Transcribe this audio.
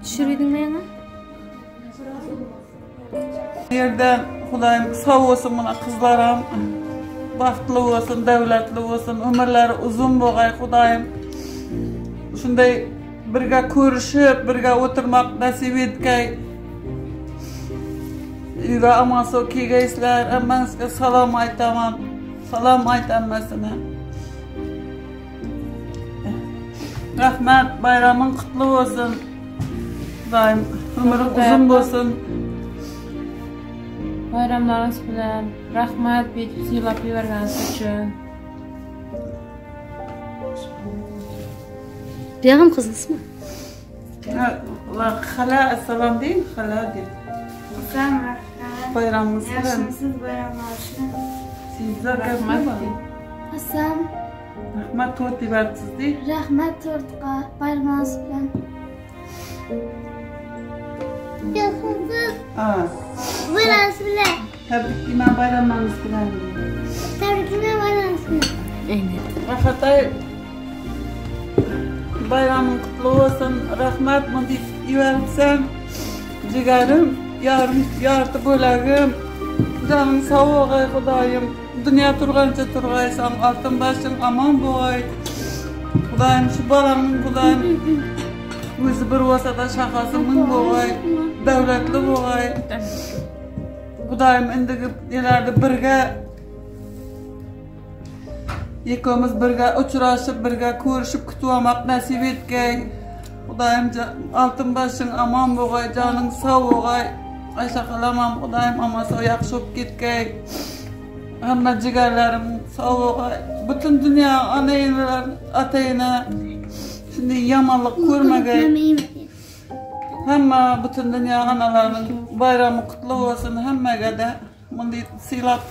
Düşürdiňmi ýaňy? Ýerden Hudaýym sag bolsun muna kyzlaram bagtly bolsun, döwletli bolsun, ömürleri uzun bolgaý Hudaýym. Şunday birge görüşüp, birge oturmak nasip etgey. Üýge aman sag kelgeýsizler. Hemmäňizge salam aýtaman. Salam aýt hemmesine. Rahmet, baýramyň kutly bolsun. Hudaýym ömrüň uzun bolsun. Baýramlaryňyz bilen. Rahmet beýdip sylap ibergeniňiz üçin. Begim gyzlysmy? Hala salam deýin, hala deýin. Salam rahmet. Baýramyňyz bilen. Ýagşymysyz baýramlar bilen. Sizler rahmet. Asam. Rahmet tort iberipsiz diý. Rahmet tortga baýramyňyz bilen. Ýagşymysyz. Baýramyňyz bilen. Tebrikleýän baýramyňyz bilen. Tebrikleýän baýramyňyz bilen. Rahatay Baýramyň kutly bolsun. Rahmet muny iberipsen. Jigerim, ýarym ýarty bölegim. Janyň sag bolgaý Hudaýym. Dünýä turgança turgaýsaň, altyn başyň aman bolgaý. Hudaýym şu balaňyň Hudaýym özi bir bolsa-da şahasy müň bolgaý. Döwletli bolgaý. Hudaýym indigi ýyllarda birge Ikimiz birge uçraşyp, birge görüşip kütüwamak nesip etgeý. Hudaýym altyn başyň aman bogaý, janyň sag bogaý. Aýşe halamam Hudaýym aman sag ýagşy bolup gitgeý. Hemme jigerlerim sag bogaý. Bütün dünýä ana-eneler, ata-ene şindi ýamanlyk görmegeý. Hemme bütün dünýä analarynyň baýramy kutly bolsun hemmege-de. Muny sylap.